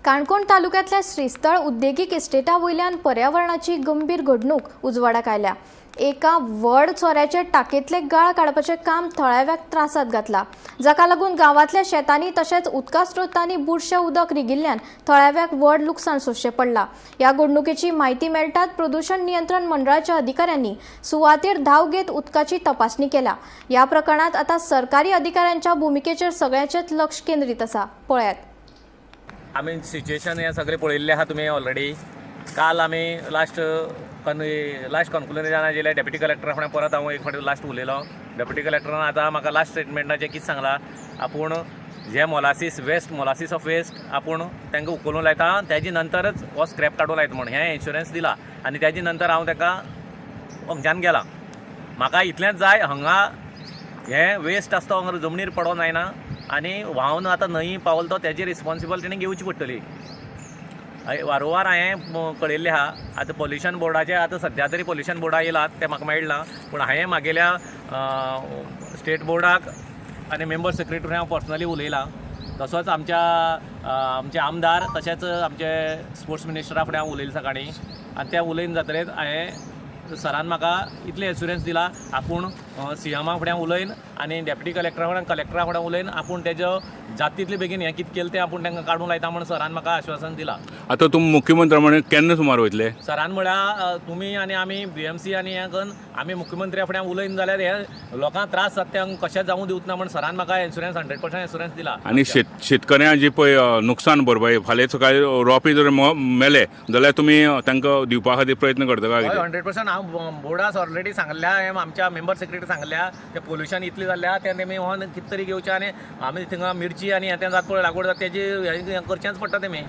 काणकोण तालुक्यांतल्या श्रीस्थळ उद्देगीक इस्टेटा वयल्यान पर्यावरणाची गंभीर घडणूक उजवाडाक आयल्या. एका व्हड चोऱ्याचे टाकेंतले गाळ काडपाचें काम थळाव्याक त्रासांत घातला, जाका लागून गांवांतल्या शेतांनी तशेंच उदका स्रोतांनी बुरशें उदक रिगिल्ल्यान थळाव्याक व्हड लुकसाण सोंसचें पडलां. ह्या घडणुकेची म्हायती मेळटात प्रदूशण नियंत्रण मंडळाच्या अधिकाऱ्यांनी सुवातेर धांव घेत उदकाची तपासणी केल्या. ह्या प्रकरणांत आतां सरकारी अधिकाऱ्यांच्या भुमिकेचेर सगळ्यांचेच लक्ष केंद्रीत आसा. पळयात. आमी सिच्युएशन हें सगळें पळयल्लें आहा तुमी ऑलरेडी. काल आमी लास्ट कन्क्लुजनान गेले. डेप्युटी कलेक्टरा फुडें परत हांव एक फावटी लास्ट उलयलो. डेप्युटी कलेक्टरान आतां म्हाका लास्ट स्टेटमेंटाचें कितें सांगलां, आपूण जे molasses waste, molasses of waste आपूण तांकां उखलून लायता, तेजे नंतरच हो स्क्रॅप काडून लायता म्हण हें इन्शुरन्स दिला आनी तेजे नंतर हांव ताका हांगच्यान गेला. म्हाका इतलेंच जाय, हांगा हें वेस्ट आसता हांगा जमनीर पडोंक जायना आनी व्हांवन आतां न्हंयी पावल तो तेजी रिस्पोन्सिबल तेणी घेवची पडटली. वारंवार हांवें कळयल्लें आहा. आतां पोल्युशन बोर्डाचें, आतां सद्या तरी पोल्युशन बोर्डा येयलात तें म्हाका मेळना, पूण हांवें म्हागेल्या स्टेट बोर्डाक आनी मेंबर सेक्रेटरी हांव पर्सनली उलयलां. तसोच आमच्या आमचे आमदार तशेंच आमचे स्पोर्ट्स मिनिस्टरा फुडें हांव उलयलें सकाळीं आनी तें उलयन जातकीर हांवें सरान म्हाका इतलें एश्युरन्स दिला, आपूण सीएमा फुडें उलयन आनी डेप्युटी कलेक्टरा फुडें, कलेक्टरा फुडें उलयन आपूण तेजो जाता तितले बेगीन हें कितें केलें तें आपूण तांकां काडूंक लायता म्हूण सरान म्हाका आश्वासन दिलां. आतां तुमी मुख्यमंत्र्या म्हण केन्ना सुमार वयतले? सरान म्हळ्यार तुमी आनी आमी बीएमसी आनी हें करून आमी मुख्यमंत्र्या फुडें उलयन जाल्यार हे लोकांक त्रास जाता तें कशेंच जावूं दिवच ना म्हण सरान म्हाका एश्युरन्स, 100% एश्युरन्स दिला. आनी शेतकऱ्यांक जी पळय नुकसान भरपाई, फाल्यां सकाळी रोंपे जर मेले जाल्यार तुमी तांकां दिवपा खातीर प्रयत्न करता काय हय. कितें? 100%. हांव बोर्डास ऑलरेडी सांगल्या, हांवें आमच्या मेंबर सेक्रेटरी सांगल्या, तें पोल्युशन इतलें जाल्ल्या तें तेमी हो कितें तरी घेवचें आनी आमी थिंगा मिरची आनी हें तें जाता पळय लागवड जाता तेजी हें करचेंच पडटा तेमी.